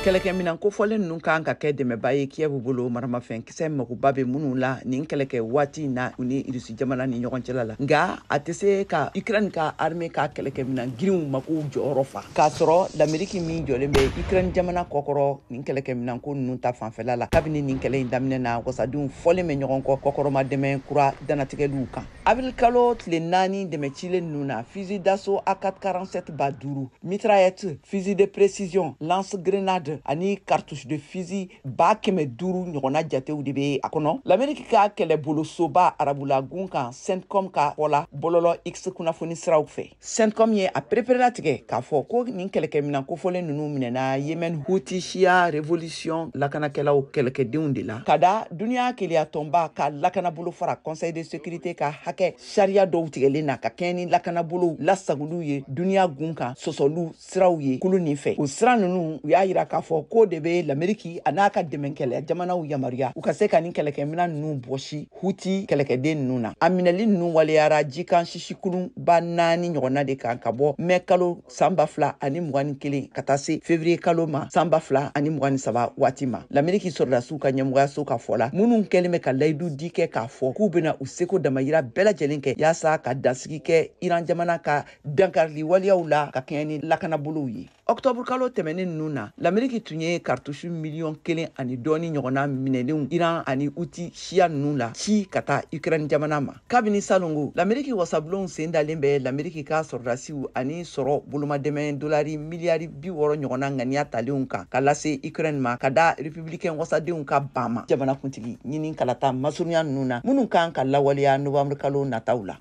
Kɛlɛkɛminan kofɔlen ninnu kan ka kɛ dɛmɛba ye Kiev bolo, maramafɛn kisɛ magoba bɛ minnu la nin kɛlɛkɛ waati in na u ni Irisi jamana ni ɲɔgɔn cɛla la. Nka a tɛ se ka Ukraine ka armée ka kɛlɛkɛminan girinw makow jɔyɔrɔ fa, k'a sɔrɔ Lameriki min jɔlen bɛ Ukraine jamana kɔkɔrɔ nin kɛlɛkɛminan ko ninnu ta fanfɛla la. Kabini nin kɛlɛ in daminɛ na, wasadenw fɔlen bɛ ɲɔgɔn kɔ kɔkɔrɔma dɛmɛ kura dannatigɛliw kan. Avril kalo tile 4, dɛmɛ cilen ninnu na, fusil d'assaut AK-47 5,000, mitraillette, fusil de précision, lance-grenade ani cartouche de fusil 500,000 ɲɔgɔnna jatew de bɛ a kɔnɔ. Lameriki ka kɛlɛbolosoba arabulagun kan, CENTCOM ka fɔ la bɔlɔlɔ X kunnafoni siraw fɛ, CENTCOM ye a pereperelatigɛ k'a fɔ ko nin kɛlɛkɛminan kofɔlen ninnu minɛna Yemen Houthi Shia révolution lakanakɛlaw kɛlɛkɛdenw de la, ka da duniya keleyatɔnba ka lakanabolo fara Conseil de sécurité ka hakɛ sariya dɔw tigɛlen na ka kɛɲɛ ni lakanabolow lasagoliw ye duniya gun kan, sɔsɔliw siraw ye kulu nin fɛ. O sira ninnu, u y'a yira k'a fɔ k'o de bɛ Lameriki a n'a ka dɛmɛkɛlɛ jamanaw yamaruya u ka se ka nin kɛlɛkɛminan ninnu bɔsi Huti kɛlɛkɛden ninnu na. A minɛli ninnu waleyara jikan sisikulunba 4 ɲɔgɔnna de kan, ka bɔ mɛ kalo san 2021 ka taa se février kalo ma san 2023 waati ma. Lameriki sɔrɔdasiw ka ɲɛmɔgɔyaso ka fɔ la, minnu kɛlen bɛ ka layidu di kɛ k'a fɔ k'u bɛna u seko damayira bɛɛ lajɛlen kɛ yaasa ka dansigi kɛ Iran jamana ka dankarili waleyaw la ka kɛɲɛ ni lakanabolow ye. Ɔktɔburu kalo tɛmɛnen ninnu na, Lameriki tun ye cartouche miliyɔn 1 ani dɔɔni ɲɔgɔnna minɛlenw Iran ani Huti siya ninnu la ci ka taa Ukraine jamana ma. Kabini salongo, Lameriki wasabulonw sen dalen bɛ Lameriki ka sɔrɔdasiw ani sɔrɔ bolomadɛmɛ dolari miliyari 60 ɲɔgɔnna ŋaniya talenw kan ka lase Ukraine ma, ka da républicain wasadenw ka ban ma jamanakuntigi ɲini kalata masurunya ninnu na, minnu kan ka lawaleya novembre kalo nataw la.